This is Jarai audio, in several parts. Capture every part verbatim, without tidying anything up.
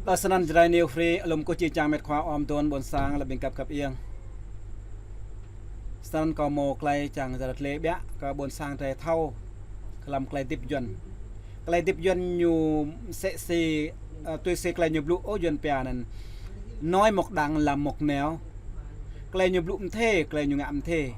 Ơ, snăn Jrai New Free, alum kơ či čang met khua om don ƀôn sang lĕ ƀing kăp kăp iêng. Snăn kâo mâo klei čang jărat lĕ biă kơ ƀôn sang drei thâo hlăm klei dĭp Yuăn. Klei dĭp Yuăn ñu msĕ si, ơ, tui si klei ñu blŭ ôh Yuăn pia anăn nói một đằng làm một nẻo. Klei ñu blŭ mthê, klei ñu ngă mthê.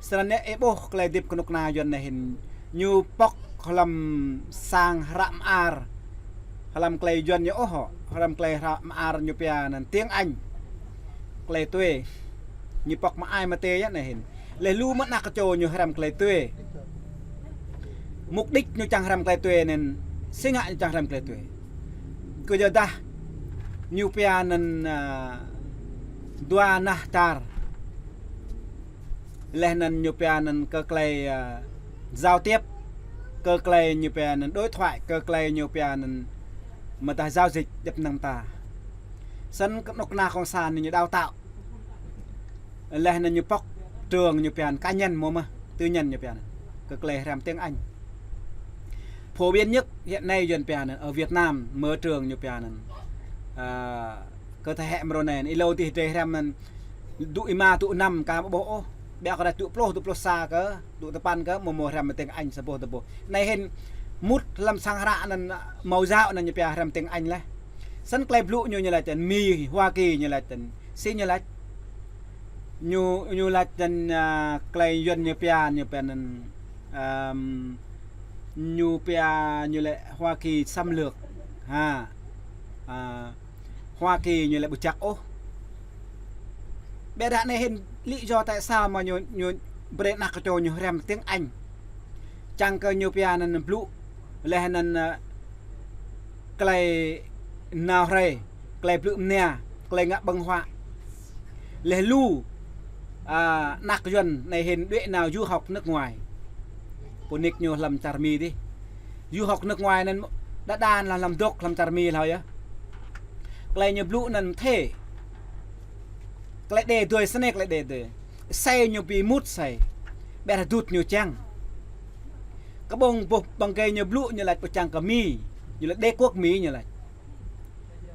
Snăn ih ƀuh klei dĭp knŭk kna Yuăn anei hĭn ñu pŏk hlăm sang hră mơar. Hlăm klei Yuăn ñu ôh, hlăm klei hră mơar ñu pia anăn tiếng Anh. Klei tuê. Ñu pŏk mơai mơtê yơh anei hĭn. Leh lu mơ̆ anak čô ñu hrăm klei tuê. Mục đích ñu čang hrăm klei tuê anăn, si ngă ñu čang hrăm klei tuê. Kyuadah ñu pia anăn, a, dua nah čar. Leh anăn ñu pia anăn kơ klei, a, giao tiếp, kơ klei ñu pia anăn đối thoại, kơ klei ñu pia anăn mơdah giao dịch djăp năng ta. Snăn knŭk kna cộng sản ñu đào tạo. Leh anăn ñu pŏk trường ñu pia anăn cá nhân mơh mơh, tư nhân ñu pia anăn. Kơ klei hrăm tiếng Anh. Phổ biến nhất hiện nay Yuăn pia anăn, ở Việt Nam mở trường ñu pia anăn. A, kơ thế hệ mrô anei, ih lŏ dih drei hrăm anăn, dŭ êma, dŭ năm ka ƀuh ôh. Biă kơ dŭ pluh, dŭ pluh sa kơ, dŭ tơpăn kơ, mâo mâo hrăm tiếng Anh sa boh dua boh. Anei hĭn mŭt hlăm sang hră anăn mâo jao anăn ñu pia hrăm tiếng Anh leh. Snăn klei blŭ ñu ñu lač anăn Mi, Hoa Kỳ ñu lač anăn. Si ñu lač. Ñu, ñu lač anăn, a, klei Yuăn ñu pia, ñu pia anăn, ăm, ñu pia ñu lĕ Hoa Kỳ xâm lược. Ha. A, Hoa Kỳ ñu lĕ ƀu jăk ôh. Biă dah anei hĭn lý do tại sao mơ̆ ñu, ñu brei anak čô ñu hrăm tiếng Anh. Čang kơ ñu pia anăn blŭ. Leh anăn, a, klei nao hrei, klei blŭ mnia, klei ngă ƀơ̆ng huă. Leh lu, a, anak Yuăn anei hĭn đuĕ nao du học nước ngoài. Pô nik ñu hlăm čar Mi dih. Du học nước ngoài anăn đa đa anăn hlăm dôk hlăm čar Mi hlâo yơh. Klei ñu blŭ anăn mthê. Klei đe dui snei klei đe dui. Asei ñu bi mŭt asei. Biă dah dŭt ñu čang. Kơ ƀơ̆ng boh ƀăng gai ñu blŭ ñu lač ƀu čang kơ Mi. Ñu lač đế quốc Mỹ ñu lač.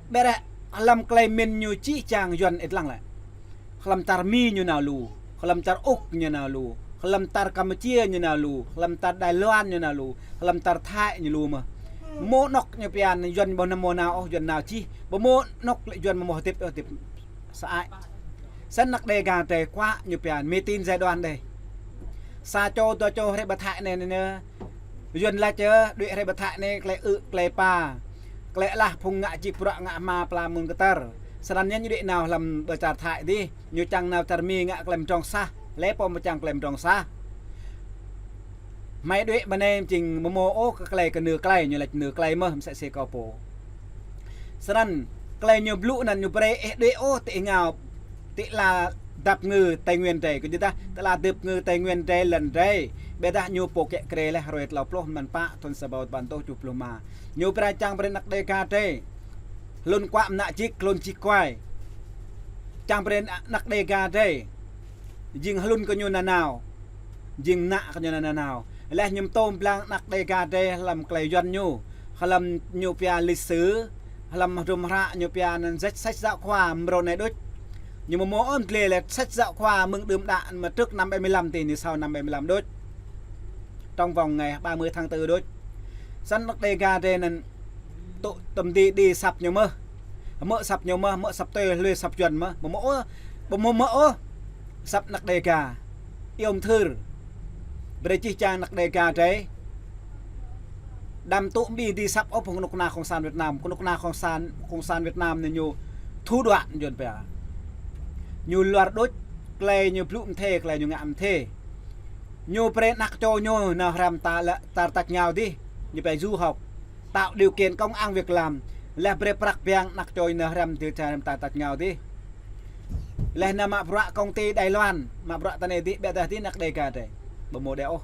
Biă dah hlăm klei mĭn ñu čih čang Yuăn ih lăng lĕ. Hlăm čar Mi ñu nao lu, hlăm čar Úc ñu nao lu, hlăm čar Campuchia ñu nao lu, hlăm čar Đài Loan ñu nao lu, hlăm čar Thái ñu lu mơh. Mâo anôk ñu pia anăn Yuăn ƀu nao mâo nao ôh, Yuăn nao čih. Ƀu mâo anôk lĕ Yuăn mâo mâo hdĭp ôh, hdĭp sơăi. Snăn anak Đêga drei kuă ñu pia anăn mê tín dị đoan đei. Sa čô dua čô hrei ƀă Thái anei anăn. Yuăn lač yơh, đuĕ hrei ƀă Thái anei, klei ư̆, klei pa. Klei alah phung ngă jik bruă ngă hma pla mơ̆ng kơtăr. Snăn ñu đuĕ nao hlăm ƀơi čar Thái dih. Ñu čang nao čar Mi ngă klei mdrŏng sah. Leh pô mơ̆ čang klei mdrŏng sah. Hmei đuĕ ƀơi anei jing mâo mâo ôh kơ klei kơ nư klei, ñu lač nư klei mơh msĕ si kâo pô. Snăn klei ñu blŭ anăn ñu brei ih đuĕ ôh ti ih ngao ti ala dap kngư Tây Nguyên drei, kyuadah ti ala dap kngư Tây Nguyên drei lăn drei. Biă dah ñu pô kiă kriê leh hruê tlâo pluh mlan pă thŭn sa êbâo tơpăn êtuh kjuh pluh êma. Ñu brei čang brei anak Đêga drei. Hlŭn kuă mnă jik, hlŭn jik kuai. Čang brei anak Đêga drei. Jing hlŭn kơ ñu nanao. Jing mnă kơ ñu nanao. Leh ñu mtô mblang anak Đêga drei hlăm klei Yuăn ñu. Hlăm ñu pia lịch sử. Hlăm hdruôm hră ñu pia anăn sách, sách giáo khoa mrô anei đôč. Ñu mâo mâo ôh mdlê leh sách giáo khoa mơ̆ng đưm đă mơ̆ trước năm bảy mươi lăm ti ñu sau năm bảy mươi lăm đôč. Trong vòng ngày ba mươi tháng tư đôč. Snăn anak Đêga drei anăn tŭ tơm di di asăp ñu mơh. Mơ̆ asăp ñu mơh, mơ̆ asăp tui hlue asăp Yuăn mơh. Ƀu mâo ôh, ƀu mâo mâo ôh asăp anak Đêga. Iâu mthưr. Brei čih čang anak Đêga drei. Đăm tŭ bi di asăp ôh phung knŭk kna cộng sản Việt Nam. Knŭk kna cộng sản, cộng sản Việt Nam anei ñu thủ đoạn Yuăn pia. Ñu luar đôč, klei ñu blŭ mthê, klei ñu ngă mthê. Ñu brei anak čô ñu nao hrăm ta lĕ čar tač êngao dih. Ñu pia du học. Tạo điều kiện công ăn việc làm. Leh brei prăk biang anak čô ñu nao hrăm dih čar hrăm ta tač êngao dih. Leh nao mă bruă công ty Đài Loan, mă bruă ti anei dih, biă dah dih anak Đêga drei. Ƀu mâo đei ôh.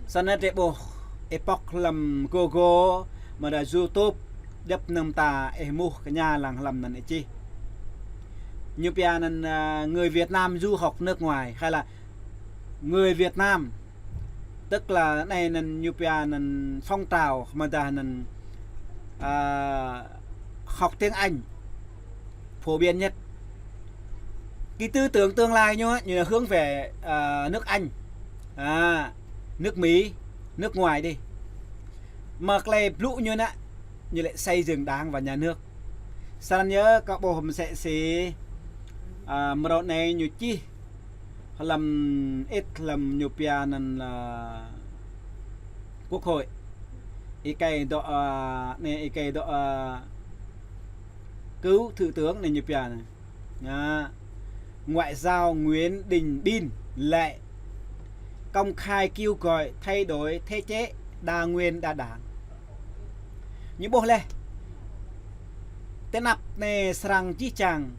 Snăn drei ƀuh, ih pŏk hlăm Google, mơ̆ dah YouTube, djăp năng mta ih ƀuh kơ ñu lăng hlăm anăn ih čih. Ñu pia anăn, a, người Việt Nam du học nước ngoài, hay là người Việt Nam. Tức là anei anăn ñu pia anăn phong trào, mơ̆ dah anăn à, học tiếng Anh phổ biến nhất. Cái tư tưởng tương lai ñu, ñu hướng về, à, nước Anh, à, nước Mỹ, nước ngoài đi. Mă tơlơi blŭ ñu anai, ñu lĕ xây dựng Đảng và nhà nước. Snăn yơh kâo ƀuh mơsĕ si, à, mrô anai ñu čih hlăm ĭt hlăm ñu pia anăn là Quốc hội. Êkei dŏ, à, anai êkei dŏ, à, cựu thủ tướng anai ñu pia anai. Đó. Ngoại giao Nguyễn Đình Bin lệ công khai kêu gọi thay đổi thể chế đa nguyên đa đảng. Ñu ƀuh laih. Tơ anăp anai srăng jih jang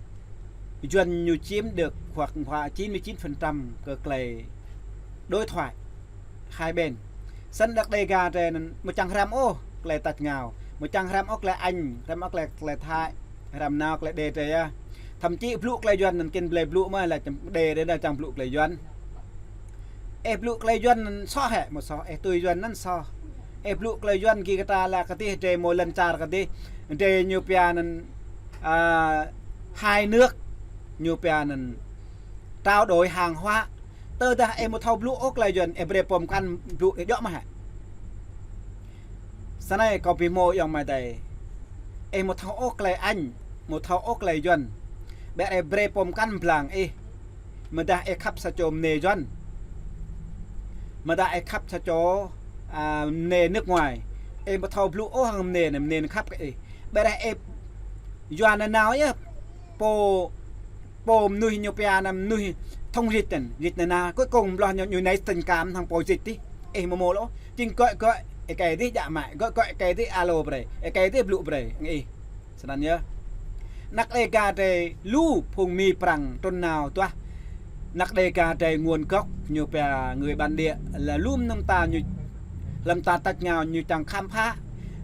Yuăn ñu chiếm được khoảng, khoảng chín mươi chín phần trăm kơ tơlơi đối thoại hai bên. Snăn Đêga drei anăn mơ̆ čang hrăm ôh tơlơi tač êngao, mơ̆ čang hrăm ôh tơlơi Anh, hrăm ôh tơlơi, tơlơi Thái, hrăm nao tơlơi Đê drei yơh. Thậm chí blŭ tơlơi Yuăn anăn kĭn blơi blŭ mơ̆, lač Đê drei anăn čang blŭ tơlơi Yuăn. Ih blŭ tơlơi Yuăn anăn soh hĕ, mơ̆ soh, ih tui Yuăn anăn soh. Ih blŭ tơlơi Yuăn gĭ kơ ta lač kơ dih, drei mơ̆ lŏn čar kơ dih, drei ñu pia anăn, à, hai nước, ñu pia anăn trao đổi hàng hóa. Tơdah ih mơ̆ thâo blŭ ôh tơlơi Yuăn, ih brơi pô mơkăn blŭ ih djŏ mơ̆ hĕ. Snăn kâo bi hmô ayŏng amai adơi. Ih mơ̆ thâo ôh tơlơi Anh, mơ̆ thâo ôh tơlơi Yuăn. Ƀiădah ih brơi pô mơkăn blang ih. Mơ̆ dah ih khăp sa čô mơnê Yuăn. Mơ̆ dah ih khăp sa čô, à, mơnê nước ngoài. Ih mơ̆ thâo blŭ ôh hăng mơnê anăn, mơnê anăn khăp kơ ih. Ƀiădah ih Yuăn anăn nao yơh. Pô, pô mơnuih ñu pia anăn mơnuih thông dịch anăn, dịch anăn nao. Cuối cùng ƀlŏh ñu, ñu nảy tình cảm hăng pô dịch dih. Ih mơ̆ mơ̆ lŏ. Jing gơ̆ gơ̆ êkei dih djă mă, gơ̆ gơ̆ êkei dih alo brơi, êkei dih blŭ brơi hăng ih. Snăn yơh. Anăk Đêga drei lu phung Mi Prăng trŭn nao duah. Anăk Đêga drei nguồn gốc ñu pia người bản địa, là lu mơnơ̆ng ta ñu, hlăm ta tač êngao ñu čang khám phá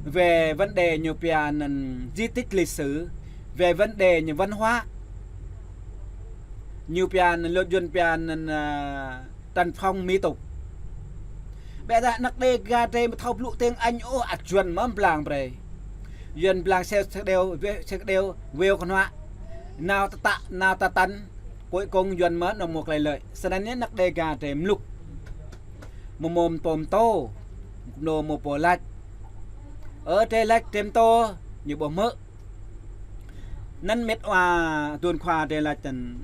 về vấn đề ñu pia anăn di tích lịch sử, về vấn đề ñu văn hóa. Ñu pia anăn luật Yuăn pia anăn, à, Tân phong mỹ tục. Ƀiădah anăk Đêga drei mơ̆ thâo blŭ tiếng Anh ôh, ăt Yuăn mơ̆ blang brơi. Yuăn blang sĕ, sĕ đeo, wê-, sĕ đeo, weo kơnuă. Nao tơtă, nao tơtăn, cuối cùng Yuăn mơ̆ nao mơ̆ tơlơi lợi. Snăn anăk Đêga drei mlŭk. Mơ̆ mơ̆ pô mtô, mơ̆ mơ̆ pô lač. Ơ, drei lač drei mtô, ñu ƀuh mơ̆. Anăn mĕt wa dŭn khua drei lač anăn.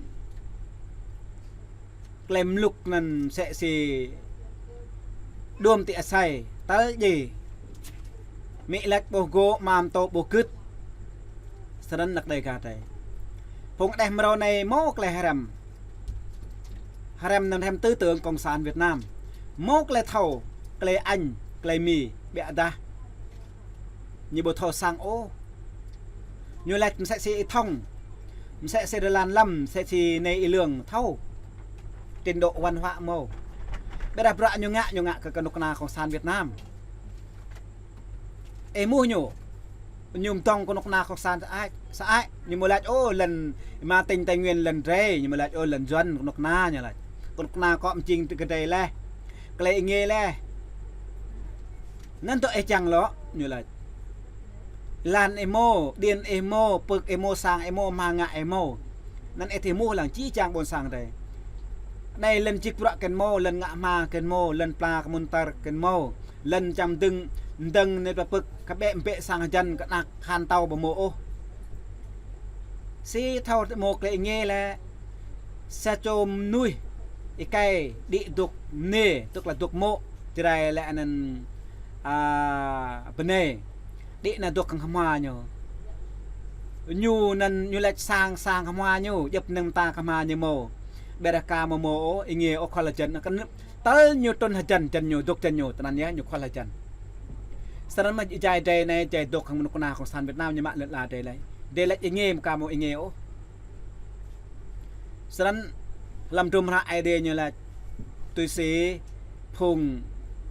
Tơlơi mlŭk anăn mơsĕ si đuôm ti asei, tơl djai. Mĭ lač ƀuh gŏ, mă mtô ƀuh gưt. Snăn anăk Đêga drei. Phung đeh mrâo anei mâo tơlơi hrăm. Hrăm anăn hrăm tư tưởng Cộng sản Việt Nam. Mâo tơlơi thâo, tơlơi Anh, tơlơi Mi, ƀiădah ñu ƀu thâo sang ôh. Ñu lač mơsĕ si ih thông, mơsĕ si dơlan lăm, mơsĕ si anei ih lương thâo. Trình độ văn hóa mâo. Ƀiădah bruă ñu ngă, ñu ngă kơ kơnuk kơna Cộng sản Việt Nam. Ih ƀuh ñu. Ñu mdơ̆ng kơnuk kơna Cộng sản sơăi, sơăi. Ñu mơ̆ lač, ô, lŏn mă tỉnh Tây Nguyên lŏn drei, ñu mơ̆ lač, ô, lŏn Yuăn kơnuk kơna ñu lač. Kơnuk kơna kŏ mjing tơ kơ drei laih. Tơlơi ih ngă laih. Anăn dŏ ih čang lŏ, ñu lač. Lăn ih mâo, điện ih mâo, pưk ih mâo, sang ih mâo, hma ngă ih mâo. Anăn ih thâo mơ̆ lăng jih jang ƀôn sang drei. Anei lŏn jik bruă kơnuk mâo, lŏn ngă hma kơnuk mâo, lŏn pla kơ mơ̆n tơr kơnuk mâo. Lŏn čang dơ̆ng, dơ̆ng anei pla pưk, kơ ƀĕ ƀĕ sang hơjăn, kơ anăk khan tâo ƀu mâo ôh. Si thâo mâo tơlơi ih ngă laih. Sa čô mơnuih êkei đĭ dŏ mơnê, tức là dŏ mô̆, Jrai lač anăn, à, bơnai. Đĭ nao dŏ hăng hmua ñu. Ñu anăn ñu lač sang, sang hmua ñu, djŏp mơnơ̆ng mơta kơ hmua ñu mâo. Ƀiădah ka mơ̆ mâo ôh, ih ngă ôh khŏl hơjăn. Kăn tơl ñu trŭn hơjăn, jăn ñu, dŏ jăn ñu, tơnăn yơh, ñu khŏl hơjăn. Snăn mơ̆ jai drei anei, jai dŏ hăng kơnuk kơna Cộng sản Việt Nam ñu mă lŏn ala drei laih. Drei lač ih ngă mơ̆ ka mâo ih ngă ôh. Snăn hlăm hdruôm hră Aê Diê ñu lač tui si phung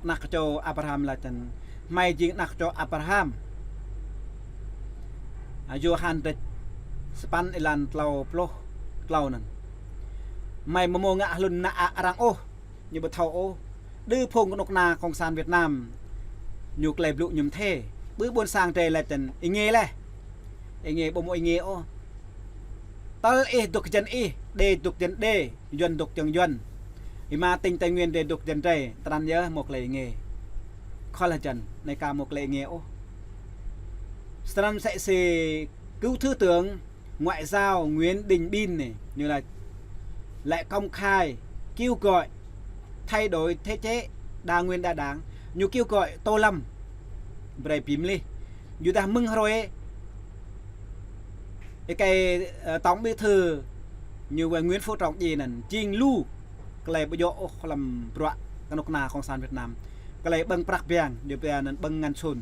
anak čô Abraham lač anăn. Hmei jing anak čô Abraham. A, Yôhan dêč sapăn êlan tlâo pluh tlâo anăn. Hmei mơ̆ mâo ngă hlŭn ană arăng ôh, ñu ƀu thâo ôh. Đơ phung kơnuk kơna Cộng sản Việt Nam, ñu tơlơi blŭ ñu mthê. Ƀu ƀôn sang drei laĭ tơ̆n, ih ngê laih. Ih ngê ƀu mơ̆ ih ngê ôh. Tơl ih dŏ kơ jăn ih, Đê dŏ kơ jăn Đê, Yuăn dŏ kơ jăn Yuăn. Ih mă tỉnh Tây Nguyên drei dŏ kơ jăn drei, tơnăn yơh mơ̆ klei ih ngê. Khŏl hơjăn, anai ka mơ̆ klei ih ngê ôh. Sơnăn mơsĕ si cựu Thứ trưởng Ngoại giao Nguyễn Đình Bin anai, ñu laĭ, lại công khai kêu gọi thay đổi thể chế đa nguyên đa đảng, ñu kêu gọi Tô Lâm. Brei ƀing mlih. Ñu dah mơ̆ng hrơi, ơ, cái, ơ, Tổng Bí thư ñu wai Nguyễn Phú Trọng djai anŭn, jing lu klei ƀu djơ̆ ôh hlăm bruă kơnuk kơna Cộng sản Việt Nam. Klei ƀơ̆ng prăk biang, ñu pia anŭn ƀơ̆ng ngăn sun.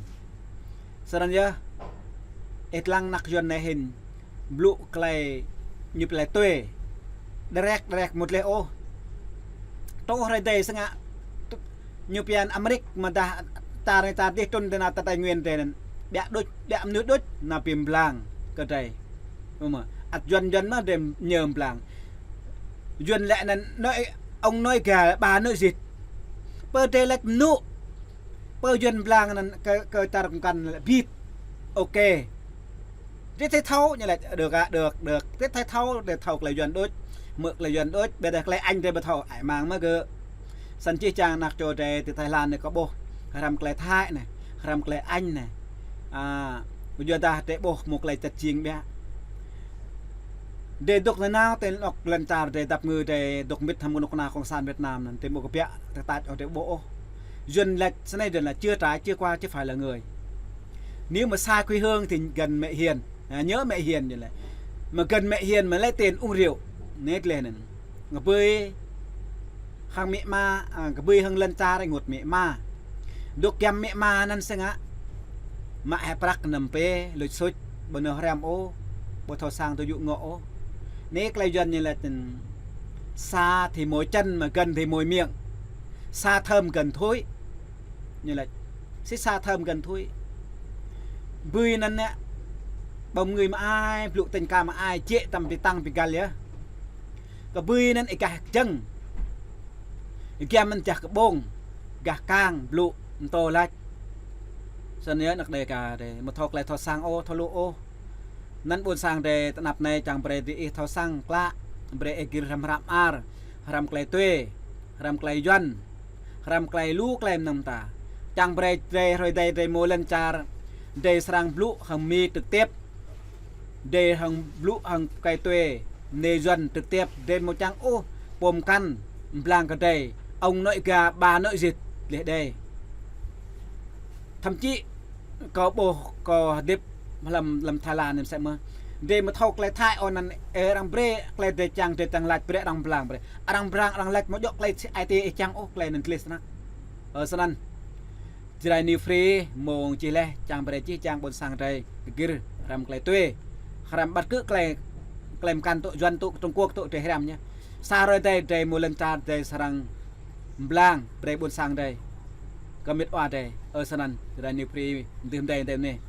Sơnăn yơh, ih lăng anăk Yuăn anai hĭn, blŭ klei ñu pia klei tuê. Đrek, đrek mŭt leh ôh. Truh hrơi adai sơngă, ñu pia Amrik mơdah tar anai tar dih trŭn tơ anăp Tây Nguyên drei anŭn. Biă đôč, biă mơnuih đôč, nao pơblang kơ drei. Ơ mơ̆, ăt Yuăn Yuăn mơ̆ drei ñu pơblang. Yuăn laĭ anŭn, nội, ông nói gà, bà nói vịt. Pơ drei laĭ mơnŭ. Pơ Yuăn pơblang anŭn kơ, kơ čar kơmkăn laĭ vịt. Ok. Drei thâo thâo, ñu laĭ được ạ, được, được. Drei thâo thâo, drei thâo klei Yuăn đôč. Mơ̆ klei Yuăn đôč, ƀiădah klei Anh drei ƀu thâo, ai mang mơ̆ gơ̆. Săn čih čang anăk čô drei ti Thái Lan anai kâo ƀuh. Hrăm klei Thái anai, hrăm klei Anh anai. A, yua dah drei ƀuh mơ̆ klei čăt jing biă. Drei dŏ nanao tơ anŏ lŏn čar drei dăp ngui drei dŏ mĭt hăng kơnuk kơna Cộng sản Việt Nam anŭn, drei mơ̆ kơ biă tơtač ôh drei ƀuh ôh. Yuăn laĭ snei, Yuăn laĭ chưa trải, chưa qua, chứ phải là người. Nếu mà sai quê hương thì gần mẹ hiền. À, nhớ mẹ hiền Yuăn laĭ. Mơ̆ gần mẹ hiền mơ̆ lấy tiền uống rượu. Anai tơlơi anŭn. Kơƀơi hăng mĕ ama, a, kơƀơi hăng lŏn čar rơngot mĕ ama. Dŏ giăm mĕ ama anŭn sơngă. Mă hĕ prăk anăm pĕ, luč suč, ƀu nao hrăm ôh, ƀu thâo sang tơ yŭ ngŏ ôh. Anai klei Yuăn ñu laĭ tơ̆n, xa thì mỏi chân mà gần thì mỏi miệng. Xa thơm gần thối. Ñu laĭ, si xa thơm gần thối. Ƀơi anŭn anai, ƀơ̆ng mơnuih mă ai, blŭ tơ̆ng ka mă ai, jĕ tăm pơtăng pơgăl yơh. Kơƀơi anŭn ih gah jơ̆ng. Ih giăm mơ̆n jah kơƀông, gah kang, blŭ, mơtô lač. Sơnăn yơh anăk Đêga drei, mơ̆ thâo klei thâo sang ôh, thâo lu ôh. Anŭn ƀôn sang drei tơ anăp anai čang brei diih thâo sang klă, brei ih gir hrăm hră mơar, hrăm klei tuê, hrăm klei Yuăn, hrăm klei lu klei mơnam ta. Čang brei drei hrơi adai drei mơ̆ lŏn čar, drei srăng blŭ hăng Mi trực tiếp. Drei hăng blŭ hăng kơ tuê, nê Yuăn trực tiếp, drei mơ̆ čang ôh, pô mơkăn, pơblang kơ drei, ông nội gà, bà nội vịt, leh drei. Thậm chí, kâo ƀuh, kâo hơdip hlăm, hlăm Thái Lan anai mơsĕ mơ̆. Drei mơ̆ thâo klei Thái ôh anŭn, ơ, arăng brei, klei drei čang, drei čang lač brei arăng pơblang brei. Arăng pơblang, arăng lač mơ̆ djơ̆ klei ai tiê ih čang ôh, klei anŭn tơlơi snăk. Ơ, sơnăn. Jrai New Free mơ̆ng čih leh, čang brei čih čang ƀôn sang drei gir hrăm klei tuê. Hrăm ƀăt kơ klei, klei mơkăn tŭ Yuăn tŭ Trung Quốc tŭ drei hrăm ñu. Sa hrơi adai drei mơ̆ lŏn čar drei srăng pơblang brei ƀôn sang drei. Kơ mĭt wa drei, ơ sơnăn, Jrai New Free, mơdưh mơdai mơdai anai.